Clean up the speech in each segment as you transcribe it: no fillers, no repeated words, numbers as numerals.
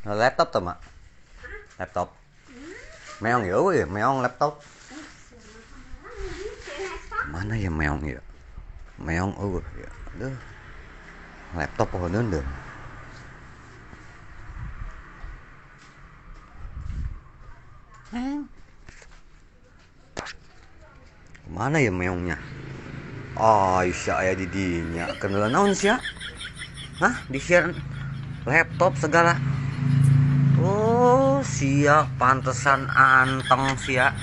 Laptop tuh, Mak. Laptop. Meong ya, euy, meong laptop. Mana ya meong ya? Meong euy ya. Aduh. Laptop pohon deh. Mana ya meongnya? Aisyah aya di dinya. Kenalan naon sia? Hah? Di-share laptop segala. Oh, sia pantesan anteng sia.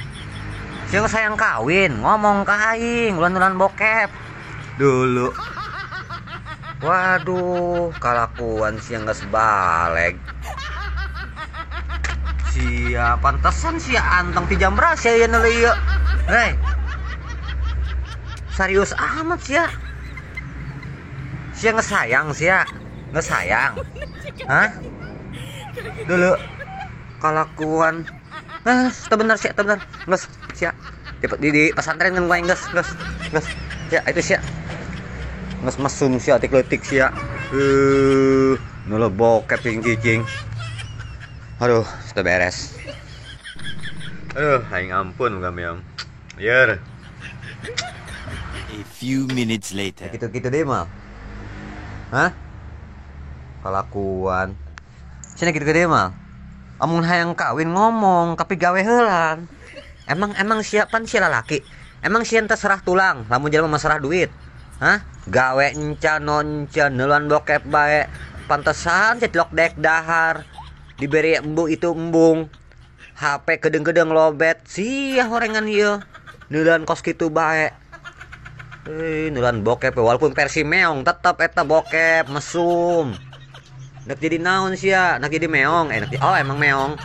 Sia sayang kawin, ngomong ka aing, ulan-ulan bokep. Dulu. Waduh, kalakuan sia geus baleg. Sia pantesan sia anteng ti jam berapa sia ieu ieu. Hei. Serius amat sia. Sia ngesayang sia. Ngesayang. Hah? Dulu kalakuan. Nah, bener sia, bener. Geus sia. Di pesantren kan gua geus, geus. Geus. Sia, itu sia. Geus mesum sia tik-letik sia. Nu bokep cicing. Aduh, sudah beres. Aduh, aing ampun gak meong. Yer. A few minutes later. Gitu-gitu deh mah. Hah? Kelakuan. Sini gitu gede mah. Amun hayang kawin ngomong, tapi gawe heulan. Emang siapan si lalaki? Emang sieun teh serah tulang, lamun jelema mah serah duit. Hah? Gawe encan noncan neulan bokep bae. Pantesan cetlok dek dahar. Diberi embung itu embung. HP kedeng-kedeng lobet. Sia horengan ieu. Neulan kos kitu bae. Neulan bokep walaupun versi meong tetep eta bokep mesum. Nak jadi naon sia? Nak jadi meong. Nak oh emang meong.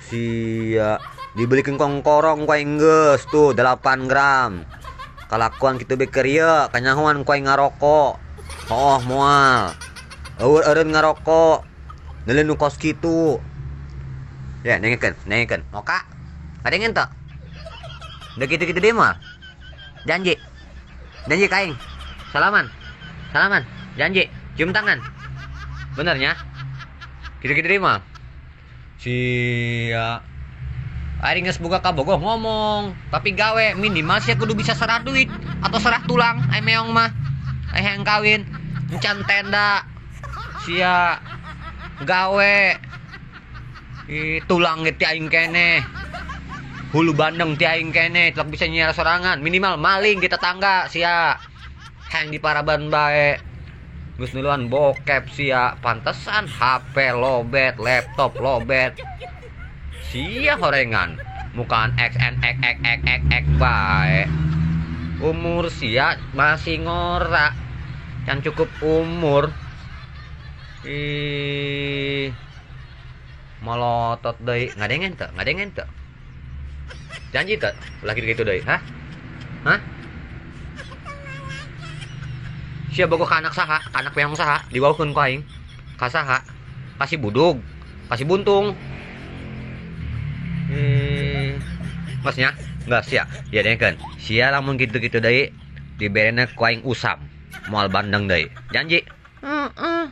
Sia dibelikin kongkorong ku aing geus tuh 8 gram. Kalakuan kitu be keur ieu kanyahoan ku aing ngarokok. Oh moal. Eueuh eureun ngarokok. Neuleun nu kos kitu. Ya nengekeun, nengekeun. Moka. Ngadengin teu? Udah gitu-gitu deh mah. Janji. Janji ka aing. Salaman. Salaman. Janji, cium tangan. Benernya? Gitu-gitu deh mah. Sia. Aing geus boga kabogoh ngomong, tapi gawe minimal sia kudu bisa serah duit atau serah tulang ai meong mah. Ai hayang kawin, encan tenda. Sia gawe. Ih, tulang ge ti aing keneh. Hulu bandeng ti aing keneh, telak bisa nyiar sorangan, minimal maling di tetangga sia. Hayang diparaban bae. Geus nuluan bokep sia, pantesan HP lobet, laptop lobet. Sia horengan, mukaan X N X X X X X bae. Umur sia masih ngorak. Can cukup umur. Ih. Molotot deui, ngadengen teu? Ngadengen teu? Janji teu? Ulah kitu-kitu deui, hah? Hah? Sia bogoh ka anak saha, ka anak peong saha, diwaukeun ku aing. Ka saha? Kasih budug, kasih buntung. Geus nya? Geus sia. Ya dengekeun. Sia lamun kitu-kitu deui diberena ku aing usam. Moal bandeng deui. Janji. Heeh.